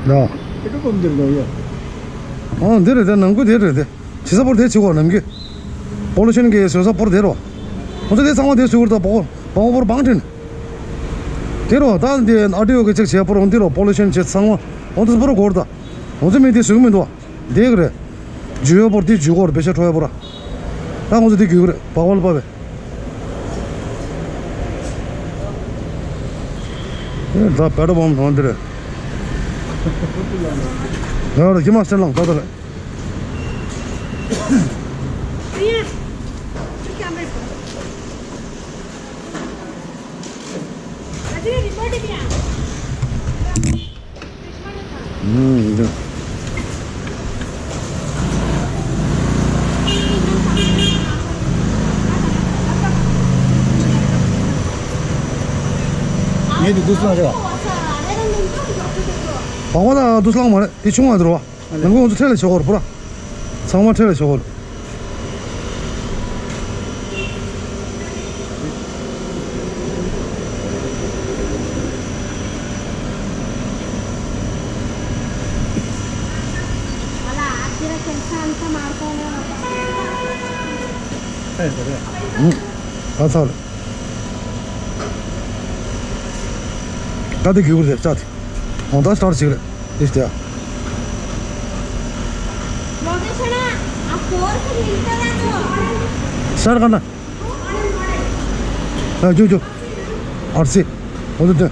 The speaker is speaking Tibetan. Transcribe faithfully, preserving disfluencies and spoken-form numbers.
ད། ཨེ་ཀྲོ་པོམ་འདིར་འགྲོ་ཡ། ཨོ་འདི་རེད། དེ་ནང་ཁུལ་དེ་རེད། དེ་བྱེད་ས་པོར་དེ་བྱེད་གོ་ནམ་གི། པོ་ལུ་ཤན་གི་བཟོ་ས་པོར་དེ་རོ། ཁོང་ཚོ་དེ་ཚང་མ་དེ་བཟོ་གི་རེད། ད་པོ་པོ་པོར་བང་ཁྲིན། དེ་རོ། ད་འདི་ཨར་ཏི་ཨོ་གི་ཅེག་བྱས་པོར་འོང་དེ་རོ། པོ་ལུ་ཤན་བྱེད་ཚང་མ་འོང་དེ་པོར་གོ་ར། ད་ཁོང་ཚོ་མི་དེ་བཟོ་གི་མི་འདུག་བ། དེ་གི་རེད། འཇུ་ཡོད་པོར་དེ་འཇུ་གོ་ར། བེ་ཤ་འཕྲོ་ཡོད་པོ་ར། ད་ཁོང་ཚོ་དེ་རྒྱུག་གི་རེད། པག་པ་ལ་པ་བས། ད་པེ་ཏྲོ་པམ་ཐོན་དེ་རེད། ང་ར་ཁྱི་མ་སེར་ལང་ད་ད་རེད། ངས་དེ་དུས་སང་རེད། བང་བ་དང་དུས་སང་མ་རེད། དེ་ཆུང་བ་འདུག་བ། ནང་ཁུལ་ང་ཚོ་ཁྲལ་ལས་ཆོག་གོ་ར་པོ་ར། ཚང་མ་ཁྲལ་ལས་ཆོག་གོ་ར། ཨུ། ད་ཚར། ད་དེ་རྒྱུག་རེད་ཅག་དེ། འོང་ད་སི་ཊར་ཅིག་རེད། དེ་སྟེ། སི་ཊར་ག་ན། ཨ་རྒྱུག་རྒྱུག་ཨར་སི། འོ་དེ་དེ།